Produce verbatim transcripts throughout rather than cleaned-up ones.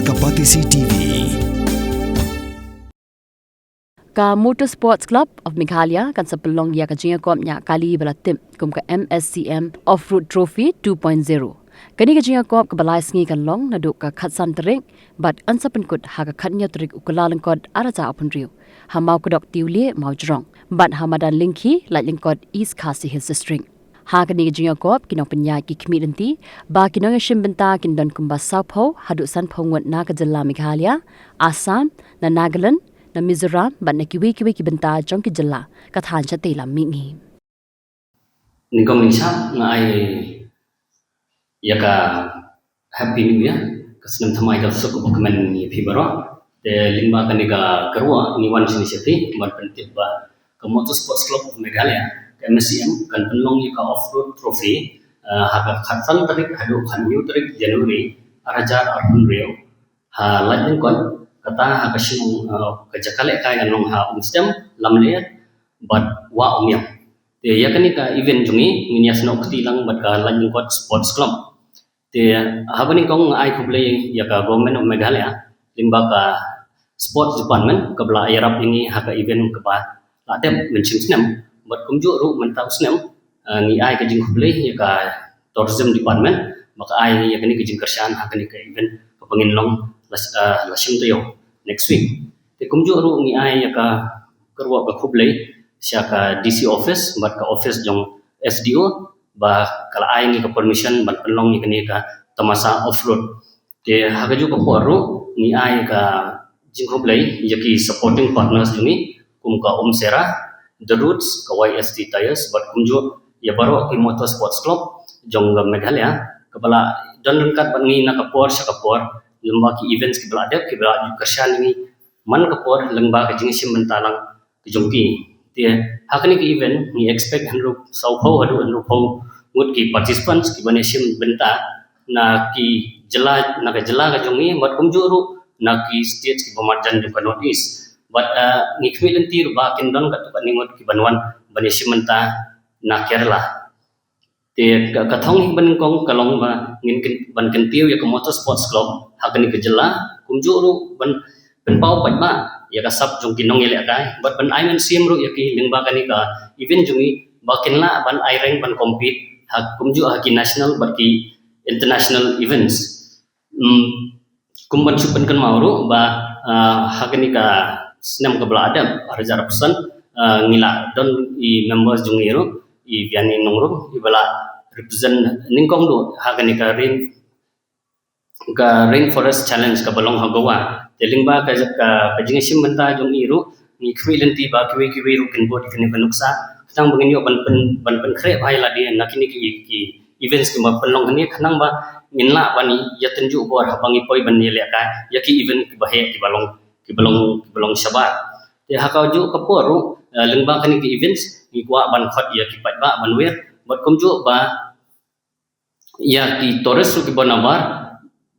Ka Batesi T V. Ka Motor Sports Club of Meghalaya kan sa pynlong ïa ka jingïakop ñiah kali ba la tip kum ka M S C M Off-Road Trophy two point zero. Kane ka jingïakop kaba lai sngi kan long naduh ka khatsan tarik bad yn sa pynkut ha ka khathynñiew tarik u Kyllalyngkot arhajar arphew hynriew ha Mawkdok Tiwlih, Mawjrong bad ha madan Lyngkhi, Laitlyngkot, East Khasi Hills District. Ha kane ka jingïakop ki nongpynïaid ki khmih lynti ba ki nongïashim bynta kin don kumba sawphew haduh sanphew ngut na ka jylla Meghalaya, Assam, na Nagaland, na Mizoram bad na kiwei kiwei ki bynta jong ki jylla ka thaiñ shatei lam mihngi. Nyngkong nyngkong nga ai ïa ka Happy New Year, ka snem thymmai ka suk ba kmen ïa phi baroh. Te lyngba kane ka kyrwoh ngi wan shane sha phi ban pyntip ba ka Motor Sports Club of Meghalaya, ka M S C M, kan pynlong ïa ka Off-Road Trophy, eh, ha ka khatsan tarik haduh khathynñiew tarik January arhajar arphew hynriew ha Laitlyngkot, kata ha ka shnong, eh, ka jaka lehkai kan long ha Umstem, Lamler bad Wah Umïam. Te ïa kane ka event jong ngi ngin ïa snoh kti lang bad ka Laitlyngkot Sports Club. Te haba nyngkong nga ai khublei ïa ka Government of Meghalaya lyngba ka Sports Department kaba la ïarap ïa ngi ha ka event kaba la dep mynshem snem. Bad kumjuh ruh mynta u snem, eh, ngi ai ka jingkhublei ïa ka Tourism Department ba ka ai ïa kane ka jingkyrshan ha kane ka event kaba ngin long la, eh, la shim taïew next week. Te kumjuh ruh ngi ai ïa ka kyrwoh ka khublei sha ka D C office bad ka office jong S D O ba ka la ai ngi ka permission ban pynlong ïa kane ka tamasa off-road. Te ha kajuh ka por ruh ngi ai ka jingkhublei ïa ki supporting partners jong ngi kum ka Umsera, The Roots, ka Y S T Tyres bad kumjuh ïa baroh ki Motor Sports Club jong ka Meghalaya kaba la don ryngkat bad ngi na ka por sha ka por lyngba ki events kiba la dep kiba la ju kyrshan ïa ngi man ka por lyngba ka jingshim bynta lang ka jong ki. Te ha kane ka event ngi expect hynriew sawphew haduh hynriewphew ngut ki participants kiban ïashim bynta na ki jylla, na ka jylla ka jong ngi bad kumjuh ruh na ki state kiba marjan jong ka North East. Bad, eh, ngi khmih lynti ruh ba kin don katto katne ngut kiban wan ban ïashim bynta na Kerala. Te ka, ka thong hi ba nyngkong ka long ba ngin kyn-, ban kyntiew ïa ka Motor Sports Club ha kane ka jylla, kumjuh ruh ban pynpaw paidbah ïa ka sap jong ki nongïalehkai bad ban ai mynsiem ruh ïa ki lyngba kane ka event jong ngi ba kin lah ban ai rank ban compete ha kumjuh ha ki national bad ki international events. Hmm, kum ban shu pynkynmaw ruh ba, ah, ha kane ka snem kaba la dep, arhajar arphew san, ah, ngi la don i members jong ngi ruh, i Vianney Nongrum, iba la represent nyngkong duh ha kane ka rain, ka Rainforest Challenge kaba long ha Goa. Te lyngba ka, ka, ka jingshim bynta jong i ruh ngi khmih lynti ba kiwei kiwei ruh kin bud ïa kane ka nuksa. Khnang ba ngin ïoh ban pyn, ban pynkhreh bha ïa lade na kine ki, ki events kiba pynlong hangne khnang ba ngin lah ban ïatynjuh bor haba ngi poi ban ïalehkai ïa ki event kiba heh kiba long, kiba long, kiba long shabar. Te ha kajuh ka por ruh, eh, lyngba kane ki events ngi kwah ban khot ïa ki paidbah ban wer bad kumjuh ba ïa ki tourist ruh kiba nabar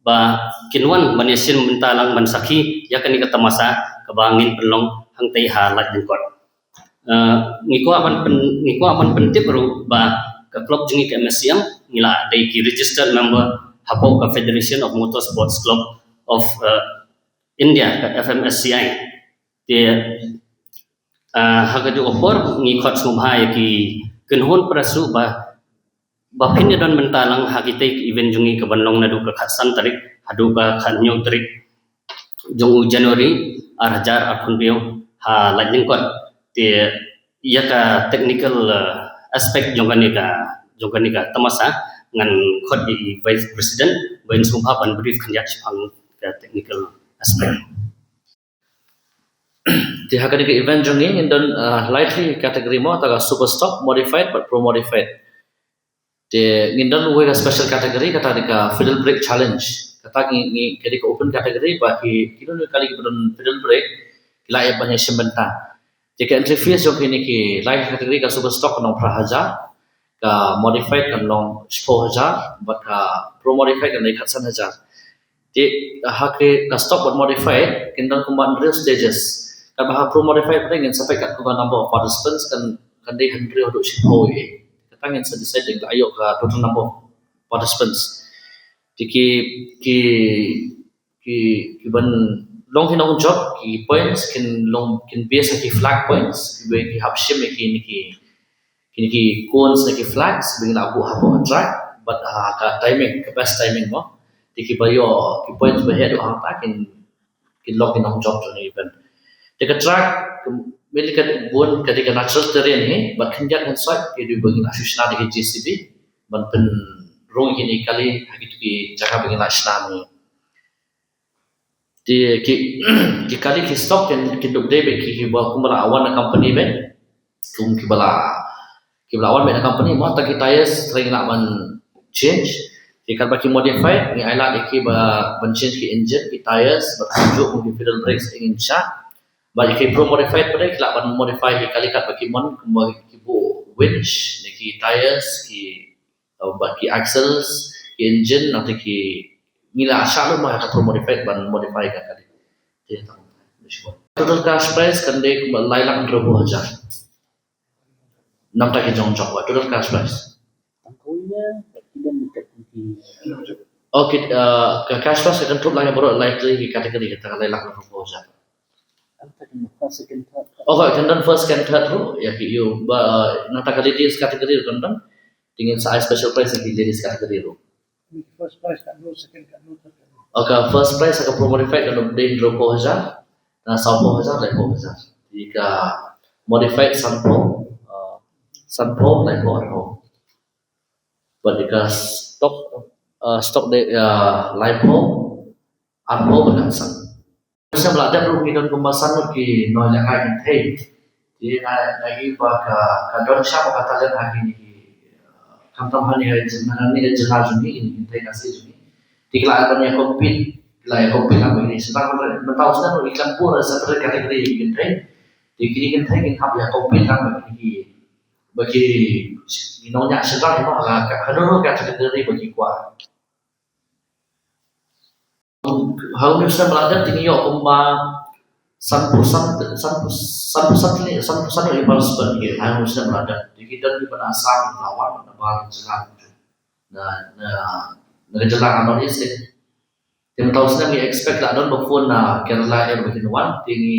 ba kin wan ban ïashim bynta lang ban sakhi ïa kane ka tamasa kaba ngin pynlong hangtei ha Laitlyngkot. Eh, ngi kwah ban pyn-, ngi kwah ban pyntip ruh ba ka club jong ngi ka M S C M ngi la dei ki registered member hapoh ka Federation of Motorsports Club of, eh, India, ka F M S C I. Te, ah, ha kajuh ka por ngi khot sngewbha ïa ki kynhun press ruh ba, ba phin ïadon bynta lang ha kitei ki event jong ngi kaban long naduh ka khatsan tarik haduh ka khathynñiew tarik jong u January arhajar arphew hynriew ha Laitlyngkot. Te ïa ka technical, ah, aspect jong kane ka, jong kane ka tamasa ngan khot ïa i Vice President ba in sngewbha ban brief khyndiat shaphang ka technical aspect. Te ha kane ka event jong ngi ngin don, ah, lai tylli category mo, kata ka Super Stock, Modified bad Pro Modified. Te ngin don uwei ka special category, kata dei ka Fiddle Break Challenge. Kata ngi, ngi, ka dei ka open category ba ki, kino kino kali kiba don fiddle break ki lah ïa ban ïashim bynta. Te ka entry fees jong kine ki lai category, ka Super Stock kan long phra hajar, ka Modified kan long shiphew hajar bad ka Pro Modified kan long khatsan hajar. Te ha ki, ka Stock bad Modified kin don kumba hynriew stages. Katba ha Pro Modified pat ngin sa peit kat kumba number of participants kan, kan dei hynriew haduh shiphew ïa. Kata ngin sa decide dei la ïoh ka total number of participants. Te ki, ki, ki, ki ban long ki nongjop, ki points kin long, kin base ha ki flag points, ki ba ki hap shim ïa kine ki, kine ki cones ne ki flags ba ngin ïa buh hapoh track, bad ha ka timing, ka best timing mo. Te ki ba ïoh ki points ba heh haduh hangta kin, kin long ki nongjop jong kane ka event. Te ka track, mynta ka bun ka dei ka natural terrain hi, bad khyndiat khynsoit ki dei ba ngin ïa shu shna da ki J C B ban pynrung ïa kine ki kali ha kito ki jaka ba ngin ïa shna mynne. Te ki, ki kali ki stock kin, kin dei beit ki, ki ba kumba la wan na company beit. Kum ki ba la, ki ba la wan beit na company mo, tang ki tires tang ngi lah ban change. Te katba ki modified ngi ailad ïa ki ba ban change ki engine, ki tires, bad kumjuh kum ki pedal brakes ngin shah. Bad ïa ki pro modified pat ki lah ban modify ki kali katba ki mon, kumba ki buh winch ne ki tires, ki uh, bad ki axles, ki engine, nangta ki, ngi la shah lut ma ha ka pro modified ban modify ka kali. Te tang. Total cash prize kan dei kumba lai lak hynriewphew hajar. Namta ki jong jong wa total cash prize. Tang kawei ne, ki don dekat ki. Okay, uh, ka cash prize kan tup lai baroh lai ki category kata ka lai lak hynriewphew hajar. Tang ka first, second, third. Okay, kan don first, second, third ruh. Ïa ki ïoh ba, uh, nangta ka ladies category kan don. Te ngin sa ai special prize ïa ki ladies category ruh. First prize katno, second katno, third katno? Okay, first prize ha ka pro modified kan dei hynriewphew hajar, na sawphew hajar, laiphew hajar. Te ka modified sanphew, uh, sanphew, laiphew, arphew. Bad ïa ka stock, uh, stock dei, uh, laiphew, arphew bad khatsan. Snem ba la dep ruh ngi don kumba san ngut ki nongïalehkai kynthei. Te nga, nga i ba ka, ka don sha ka talent ha kine ki, khamtam ha kane ka jylla, ha kane ka jylla jong ngi, kine ki kynthei Khasi jong ngi. Te ki la ban ïa compete, ki la ïa compete lang bad kine. Shisha mynta u snem ruh ngi khlem buh separate category ïa ki kynthei. Te kine ki kynthei kin hap ïa compete lang bad kine ki, bad ki, ki nongñiah shynrang, ïa ka, ka, ha kano kano ka category ba ki kwah. Ha une u snem ba la dep te ngi ïoh kumba sanphew san, sanphew, sanphew san, sanphew san ngut ki participant ki ha une u snem ba la dep. Te ki don kiba na Assam, na Tawan, na baroh ki jylla. Na, na, na ka jylla ka North East. Te mynta u snem ngi expect la don ba bun na Kerala ïa ba kin wan, te ngi,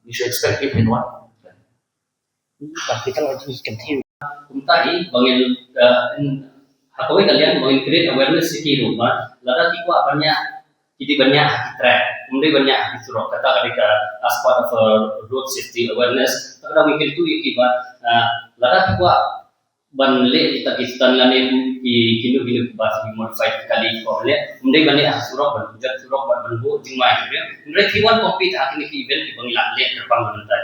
ngi shu expect ki phin wan. Ba ki tang ki kynthei. Kumta hi ba ngin, eh, ha kawei ka liang ba ngin create awareness ïa ki ruh ba lada ki kwah ban ñiah, ki dei ban ñiah ha ki track, ym dei ban ñiah ha ki surok. Kata ka dei ka as part of a road safety awareness. Kata ka dei ngin kyntu ïa ki ba, eh, lada ki kwah ban leh kita ki stunt lane ki, kino kino kiba ki modified kali ki kwah ban leh, ym dei ban leh ha surok, ban pynjot surok, ban, ban buh jingmai. Hynrei ki wan compete ha kine ki event kiba ngi la leh kyrpang mynta.